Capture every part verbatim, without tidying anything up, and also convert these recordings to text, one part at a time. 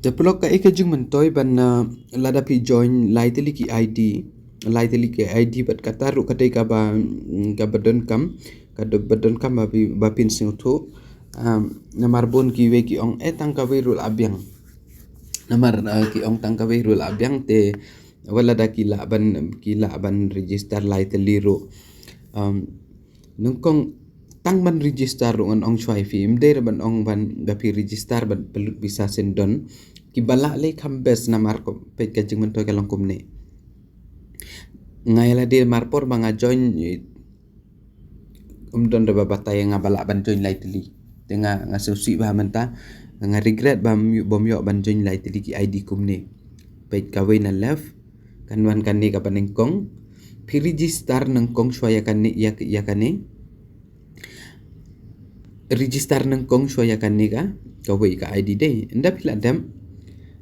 Te paralok, ka ïa ka jingmyntoi ban, uh, lada phi join lai tylli ki I D, lai tylli ki I D bad kata ruh ka dei kaba, mm, kaba donkam, kaba donkam ba phi, ba phin sngewthuh. Um, namar bun kiwei ki ong, eh, tang kawei ruh la biang. Namar, uh, ki ong tang kawei ruh la biang te wat lada ki lah ban, ki lah ban register lai tylli ruh. Um, nyngkong tang ban register ruh ngan ong shuwa ïa phi, ym dei ruh ban ong ban da phi register ban pynlut visa syndon. Kiba lah leh kham best namar ko peit ka jingmyntoi ka long kumne. Nga ïa lade mar por ba nga join, eh, ym don da ba batai nga ba lah ban join lai tylli. Te nga, nga sngewsih ba mynta, nga regret ba ym ïoh, ba ym ïoh ban join lai tylli ki I D kumne. Peit kawei na left, kan wan kane kaba nyngkong. Phi register nyngkong shuwa ïa kane, ïa, ïa kane. Register nyngkong shuwa ïa kane ka, kawei ka I D dei. Ynda phi la dep,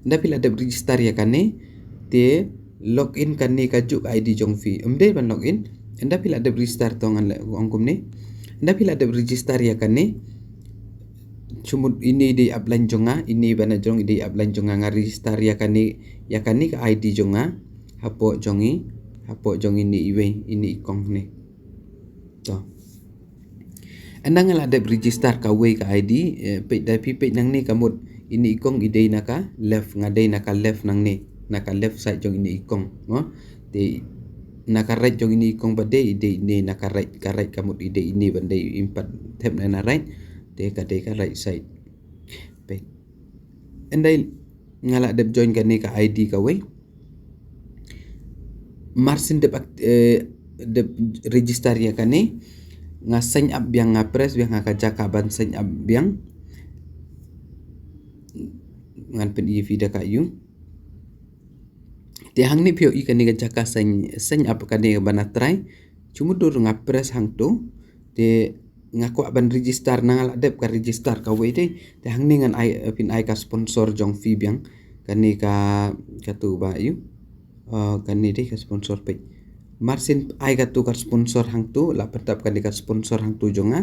ynda phi la dep register ïa kane, te log in kane kajuh ka I D jong phi. Ym dei ban log in, ynda phi la dep register to ngan leh ong kumne. Ynda phi la dep register ïa kane, shu mut ine dei upline jong nga, ine ba na jrong dei upline jong nga, nga register ïa kane, ïa kane ka I D jong nga, hapoh jong i, hapoh jong ine iwei, ine i kong ne. To. Ynda nga la dep register kawei ka I D, eh, peit da phi peit nangne ka mut ine i kong i dei na ka left, nga dei na ka left nangne, na ka left side jong ine i kong, mo? Te na ka right jong ine i kong ba dei, i dei ine na ka right, ka right ka mut i dei ine ban dei im pat thep na na right, te ka dei ka right side. Peit. Ynda nga la dep join kane ka I D kawei. Mar syn dep ak-, eh, dep register ïa kane, nga sign up biang, nga press biang ha ka jaka ban sign up biang. Ngan pyni ïa phi da ka ïu. Te hangne phi ïohi kane ka jaka sign, sign up kane ba na trai. Shu mutdur nga press hangto. Te nga kwah ban register, na nga la dep ka register kawei te. Te hangne ngan ai, eh, phin ai ka sponsor jong phi biang. Kane ka, katu ba ïu. Eh, kane dei ka sponsor peit. Mar syn ai katu ka sponsor hangto, la pyndap kane ka sponsor hangto jong nga.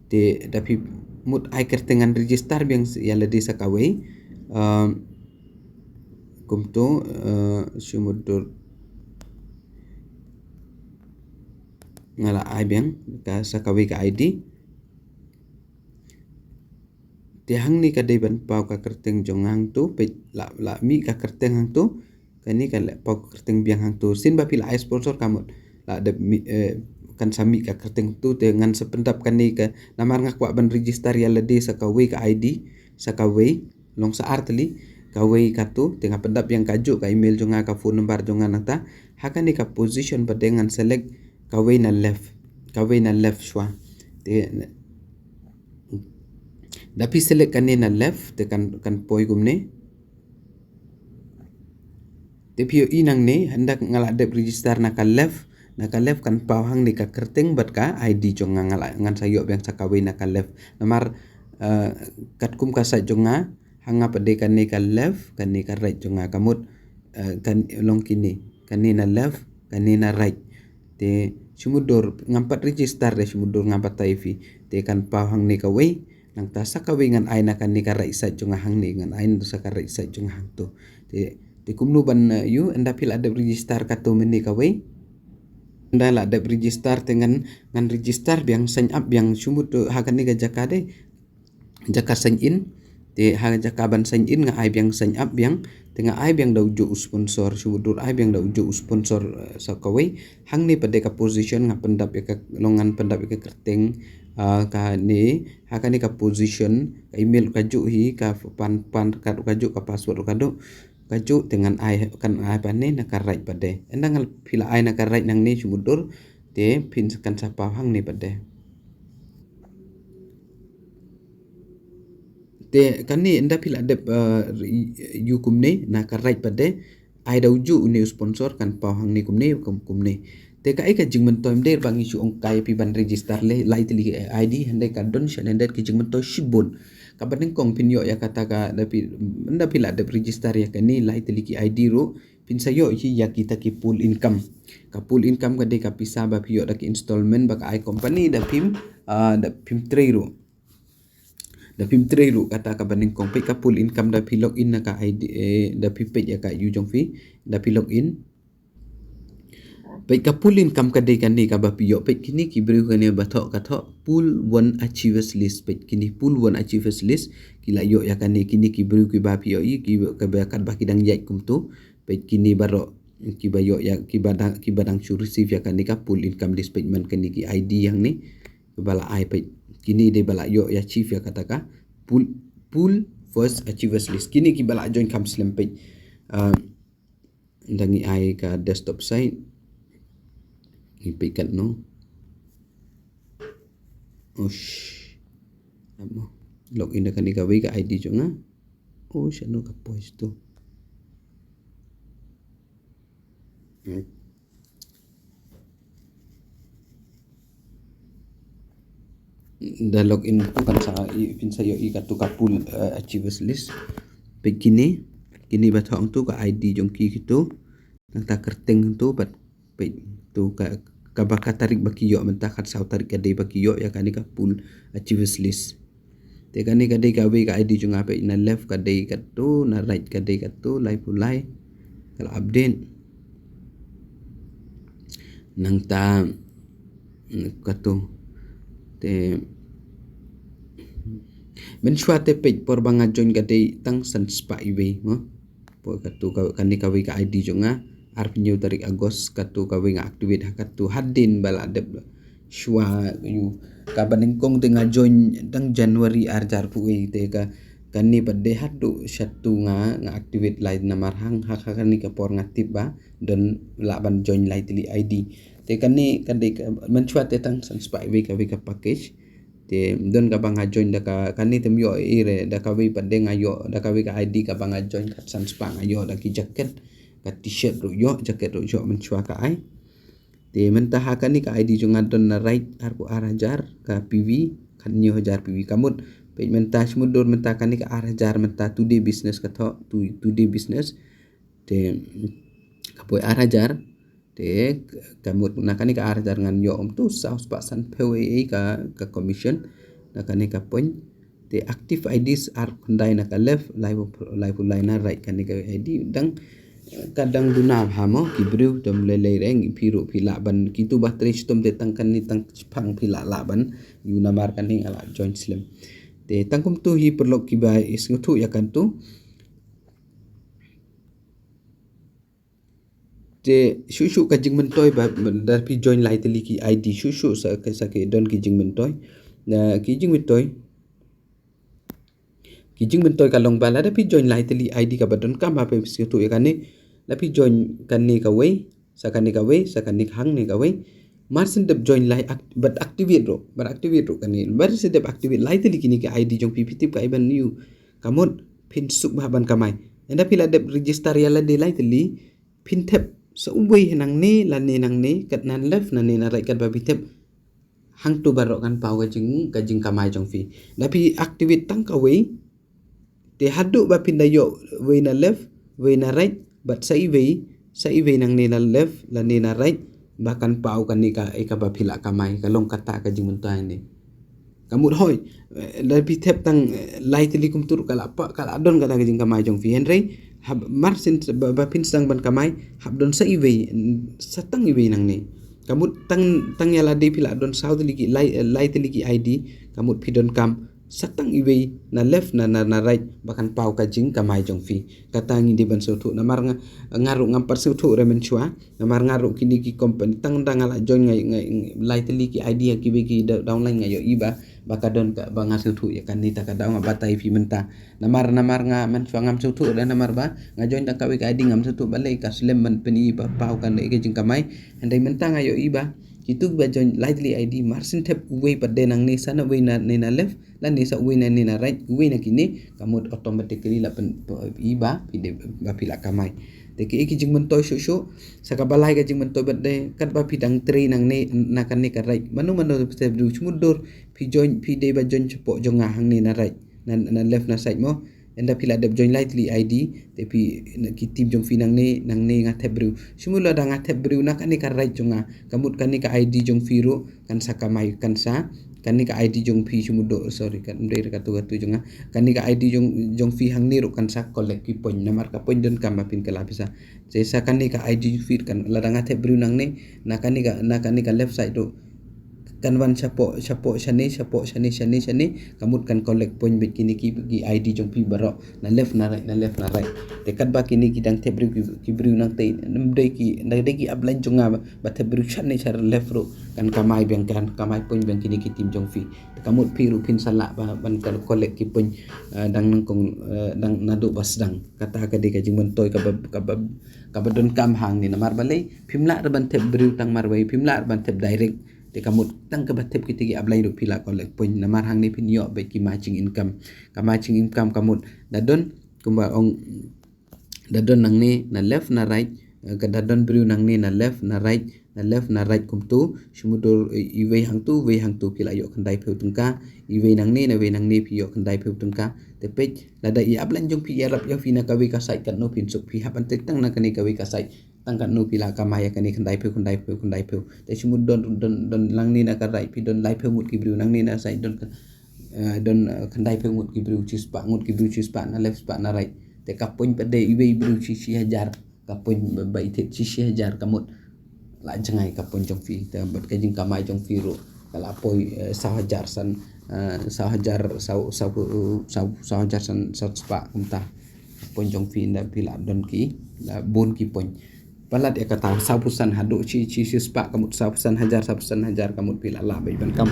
Te da phi mut ai kyrteng ngan register biang ïa lade sa kawei. Eh, kumto, eh, shu mutdur. Nga la ai biang ka sa kawei ka I D. Te hangne ka dei ban paw ka kyrteng jong nga hangto, peit la, la mih ka kyrteng hangto, kane ka la paw ka kyrteng biang hangto. Syn ba phi la ai sponsor ka mut la dep mih, eh, kan sa mih ka kyrteng tu, te ngan sa pyndap kane ka, namar nga kwah ban register ïa lade sa kawei ka I D, sa kawei, long sa ar tylli, kawei katu, te nga pyndap biang kajuh ka email jong nga, ka phone number jong nga nangta, ha kane ka position ba dei ngan select kawei na left, kawei na left shuwa. Te da phi select kane na left, te kan, kan poi kumne. Te phi ïohi nangne, ynda nga la dep register na ka left, na ka left kan paw hangne ka kyrteng bad ka I D jong nga, nga la, ngan sa ïoh biang sa kawei na ka left. Namar, eh, katkum ka site jong nga, ha nga pat dei kane ka left, kane ka right jong nga ka mut, eh, kan long kine, kane na left, kane na right. Te shu mutdur ngam pat register de, shu mutdur ngam pat tai phi. Te kan paw hangne kawei, nangta sa kawei ngan ai na kane ka right side jong nga hangne, ngan ai na sa ka right side jong nga hangto. Te, te kumno ban, eh, ïu, ynda phi la dep register katu mynne kawei. Ynda la dep register te ngan, ngan register biang, sign up biang, shu mutdur ha kane ka jaka de. Jaka sign in, te ha jaka ban sign in nga ai biang sign up biang, te nga ai biang da ujuh u sponsor, shu mutdur ai biang da ujuh u sponsor, eh, sa kawei, hangne pat dei ka position nga pyndap ïa ka, long ngan pyndap ïa ka kyrteng, ah, kane, ha kane ka position, ka email kajuh hi, ka pan, pan card kajuh, ka password kajuh, kajuh, te ngan ai, kan ai pat ne, na ka right pat dei. Ynda nga phi la ai na ka right nangne shu mutdur, te phin kan sa paw hangne pat dei. Te kane ynda phi la dep, eh, ïu kumne, na ka right pat dei, ai da ujuh une u sponsor kan paw hangne kumne, kum, kumne. Te ka ei ka jingmyntoi ym dei ba ngi shu ong kai phi ban register leh, lai tylli ki I D, hynrei ka don sha lyndet ki jingmyntoi shibun. Kaba nyngkong phin ïoh ïa kata ka da phi, ynda phi la dep register ïa kane, lai tylli ki I D ruh, phin sa ïoh hi ïa kita ki pool income. Ka pool income ka dei ka pisa ba phi ïoh da ki installment ba ka ai company da phim, ah, da phim trei ruh. Da phim trei ruh kata kaba nyngkong, peit ka pool income, da phi log in na ka I D, eh, da phi peit ïa ka U jong phi, da phi log in. Peit ka pool income ka dei kane kaba phi ïoh, peit kine ki briew kane ba thoh ka thoh pool one achievers list, peit kine pool one achievers list, ki la ïoh ïa kane, kine ki briew kiba phi ïohi, ki, kaba katba ki dang ïaid kumto, peit kine baroh kiba ïoh ïa, kiba dang, kiba dang shu receive ïa kane ka pool income list, peit man kane ki I D hangne ba la ai, peit kine dei ba la ïoh ïa chief ïa kata ka pool, pool first achievers list, kine kiba la join kham slem, peit. Ah, da ngi ai ka desktop site, ngi peit katno. Ush. Log in da kane kawei ka I D jong nga. Ush, ano ka poi tu. Hmm. Da log in tu kan sa i, phin sa ïohi katu ka pool, eh, achievers list. Peit kine, kine ba thoh tu ka I D jong ki kitu. Nangta kyrteng tu bad peit tu ka, kaba ka tarik ba ki ïoh mynta, khatsaw tarik ka dei ba ki ïoh ïa kane ka pool achievers list. Te kane ka dei kawei ka I D jong nga, peit na left ka dei katu, na right ka dei katu, laiphew lai. Ka la update. Nangta katu. Te mynshuwa te peit por ba nga join ka dei tang san spah iwei mo. Poi katu ka, kane kawei ka I D jong nga, arphew hynñiew tarik August, katu kawei nga activate ha katu hadien ba la dep shuwa ïa u. Kaba nyngkong te nga join tang January ar hajar arphew wei, te ka, kane pat dei haduh shatu nga, nga activate lai namar hang ha, ha kane ka por nga tip ba don lah ban join lai tylli I D. Te kane ka dei ka, mynshuwa te tang san spah iwei kawei ka package. Te don kaba nga join da ka, kane te ym ïoh ei re, da kawei pat de nga ïoh, da kawei ka I D kaba nga join khatsan spah nga ïoh da ki jacket, ka t-shirt ruh ïoh, jacket ruh ïoh, mynshuwa ka ai. Te mynta ha kane ka I D jong nga don na right arphew ar hajar ka P V, khathynñiew hajar P V. Ka mut, peit mynta shu mutdur mynta kane ka ar hajar mynta today business ka thoh, to-, today business. Te ka poi ar hajar, te ka mut na kane ka ar hajar ngan ïoh kumto saw spah sanphew ei ei ka, ka commission na kane ka point. Te active I Ds ar khyndai na ka left, laiphew, laiphew lai na right kane ka I D dang, ka dang duna bha mo, ki briew te ym lei lei re, phi ruh phi lah ban, kitu ba trei shitom te tang kane tang shipang phi lah lah ban ïoh namar kane nga lah join slem. Te tang kumto hi paralok kiba sngewthuh ïa katu. Te shuh shuh ka jingmyntoi ba, da phi join lai tylli ki I D shuh shuh sa, sa ki don ki jingmyntoi. Na ki jingmyntoi, ki jingmyntoi ka long ba lada phi join lai tylli I D kaba donkam, ha phi sngewthuh ïa kane, lada phi join kane kawei, sa kane kawei, sa kane hangne kawei. Mar shu dep join lai act-, bad activate ruh, bad activate ruh kane. Mar shu dep activate lai tylli kine ki I D jong phi, phi tip kaei ban ïoh. Ka mut phin suk bha ban kamai. Ynda phi la dep register ïa lade lai tylli, phin thep sa uwei nangne lane nangne, kat na left lane na right, katba phi thep. Hangto baroh kan paw ka jing, ka jingkamai jong phi. Da phi activate tang kawei, te haduh ba phin da ïoh wei na left, wei na right, bad sa iwei, sa iwei nangne na left lane na right, ba kan paw kane ka, eh, kaba phi lah kamai, ka long kata ka jingmyntoi ne. Ka mut hooid, eh, da phi thep tang, eh, lai tylli kumto ruh ka lah paw, ka lah don kata ka jingkamai jong phi, hynrei hap mar shen ba, ba phin sdang ban kamai, hap don sa iwei, mm, sa tang iwei nangne. Ka mut tang, tang ïa lade phi lah don saw tylli ki, lai, eh, lai tylli ki I D, ka mut phi donkam sa tang iwei na left na, na, na right ba kan paw ka jingkamai jong phi. Kata ngi dei ban sngewthuh, namar nga, nga ruh ngam pat sngewthuh re mynshuwa. Namar nga ruh kine ki company tang da nga lah join nga, nga, lai tylli ki I D ha kiwei ki da, downline nga ïohi ba, ba ka don kaba nga sngewthuh ïa kane, ta ka daw nga batai phi mynta. Namar, namar nga mynshuwa ngam sngewthuh re, namar ba nga join tang kawei ka I D ngam sngewthuh balei ka slem ban pyni ba paw kane ka jingkamai. Hynrei mynta nga ïohi ba kitu ba join lai tylli I D mar shen thep uwei pat de nangne, sa na uwei na, ne na left, lane sa uwei nangne na right, uwei na kine, ka mut automatically lah pyn, pyn, i ba phi dei, ba phi lah kamai. Te ki, ki jingmyntoi shuh shuh, sa kaba lai ka jingmyntoi pat de, katba phi dang trei nangne na kane ka right, mano mano te briew shu mutdur, phi join, phi dei ba join shapoh jong nga hangne na right, na, na left na side mo. Ynda phi lah dep join lai tylli I D, te phi, na ki team jong phi nangne, nangne nga thep briew. Shu mut lada nga thep briew na kane ka right jong nga, ka mut kane ka I D jong phi ruh kan sa kamai, kan sa, Kane ka I D jong phi shu mut doh, sorry, kan dei ka tu ka tu jong nga. Kane ka I D jong, jong phi hangne ruh kan sa collect ki point, namar ka point donkam ba phin kylla pisa. Te sa kane ka I D jong phi kan, lada nga thep briew nangne, na kane ka, na kane ka left side ruh kan wan shapoh, shapoh shane, shapoh shane, shane, shane, ka mut kan collect point beit kine ki, ki I D jong phi baroh. Na left na right, na left na right. Te katba kine ki dang thep briew ki, ki briew nangtei, ym dei ki, ym dei ki upline jong nga ba, ba thep briew shane sha left ruh kan kamai biang, kan kamai point biang kine ki team jong phi. Te ka mut phi ruh phin sa lah ba, ban kol-, collect ki point, eh, dang nyngkong, eh, dang naduh ba sdang. Kata ka dei ka jingmyntoi kaba, kaba, kaba donkam hangne, namar balei phim lah ruh ban thep briew tang marwei, phim lah ruh ban thep direct. Te ka mut tang kaba thep kiti ki upline ruh phi lah collect point, namar hangne phin ïoh beit ki matching income. Ka matching income ka mut da don, kumba ong, da don nangne na left na right, eh, ka da don briew nangne na left na right, na left na right kumtu, shu mudui, eh, iwei hangtu, wei hangtu phi lah ïoh khyndai phew tyngka, iwei nangne na wei nangne phi ïoh khyndai phew tyngka. Te peit, lada i upline jong phi ïarap ïa phi na kawei ka side, katno phin suk, phi hap ban trei tang na kane kawei ka side. Tang katno phi lah kamai ïa kane khyndai phew, khyndai phew, khyndai phew. Te shu mut don, don, don nangne na ka right phi don lai phew ngut ki briew, nangne na side don ka, eh, don, eh, khyndai phew ngut ki briew, shispah ngut ki briew, shispah na left, shispah na right. Te ka point pat de iwei briew shi, shi hajar, ka point ba, ba i thied shi, shi hajar, ka mut la jngai ka point jong phi. Te bad ka jingkamai jong phi ruh ka la poi, eh, saw hajar san, eh, saw hajar, saw, saw, saw, saw hajar san, saw spah kumta. Point jong phi, nda phi lah don ki, la bun ki point. Palat ïa kata, saw phew san haduh shi, shi, shispah, ka mut saw phew san hajar, saw phew san hajar, ka mut phi lah, lah beit ban kam,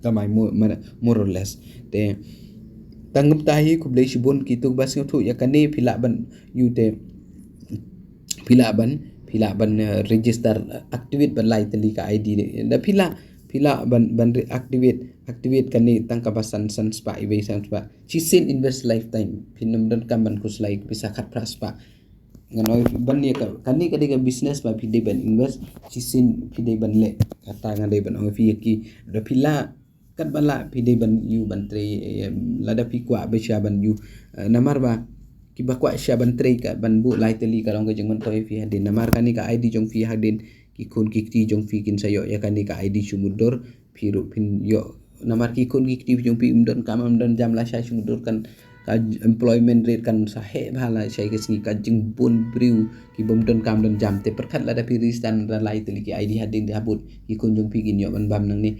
kamai more, more, more or less. Te tang kumta hi, khublei shibun. Kito ba sngewthuh ïa kane phi lah ban, ïoh te phi lah ban, phi lah ban, eh, register, eh, activate ban lai tylli ka I D. Da phi lah, phi lah ban, ban reactivate, activate kane tang kaba san, san spah, iwei san spah. Shisien invest lifetime, phin ym donkam ban khuslai pisa khatphra spah. Ngan ong ban ïa ka, kane ka dei ka business ba phi dei ban invest, shisien phi dei ban leh. Kata nga dei ban ong phi ïa ki, da phi lah, katba lah phi dei ban ïoh ban trei, eh, lada phi kwah ba sha ban ïoh. Eh, namar ba kiba kwah sha ban trei, ka ban buh lai tylli ka long ka jingmyntoi phi hadien. Namar kane ka I D jong phi hadien, ki khun ki kti jong phi kin sa ïoh ïa kane ka I D shu mudui, phi ruh phin ïoh. Namar ki khun ki kti jong phi ym donkam, ym don jam lashai shu mudui, kan ka employment rate kan sa heh bha lashai ka sngi, ka jingbun briew ki bym donkam don jam. Te pyrkhat lada phi register na lai tylli ki I D hadien, te habud ki khun jong phi kin ïoh ban bam nangne.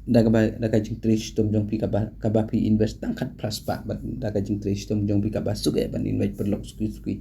Da kaba, da ka jingtrei shitom jong phi kaba, kaba phi invest tang khatphra spah, bad da ka jingtrei shitom jong phi kaba suk eh ban invite paralok suki suki.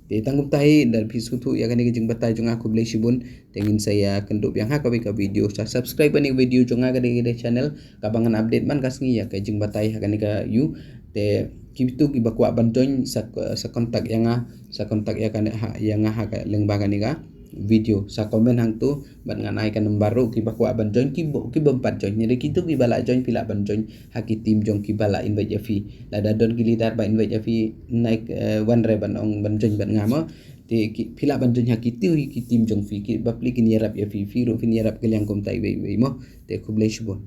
Te tang kumta hi, da phi sngewthuh ïa kane ka jingbatai jong nga, khublei shibun. Te ngin sa ïakynduh biang ha kawei ka video. Sa subscribe ïa kane ka video jong nga, ka dei ka dei channel kaba ngan update man ka sngi ïa ka jingbatai ha kane ka ïu. Te kito kiba kwah ban join sa, sa contact ïa nga, sa contact ïa kane ha, ïa nga ha ka link ba kane ka video. Sa comment hangto bad ngan ai ka number ruh, kiba kwah ban join, kiba, ki bym pat join. Hynrei kito kiba lah join, phi lah ban join ha ki team jong kiba lah invite ïa phi. Lada don ki leader ba invite ïa phi, nai, eh, wan re ban ong ban join bad nga mo. Te ki, phi lah ban join ha kito hi ki team jong phi, ki bapli kin ïarap ïa phi, phi ruh phin ïarap kylliang kumta iwei iwei mo. Te khublei shibun.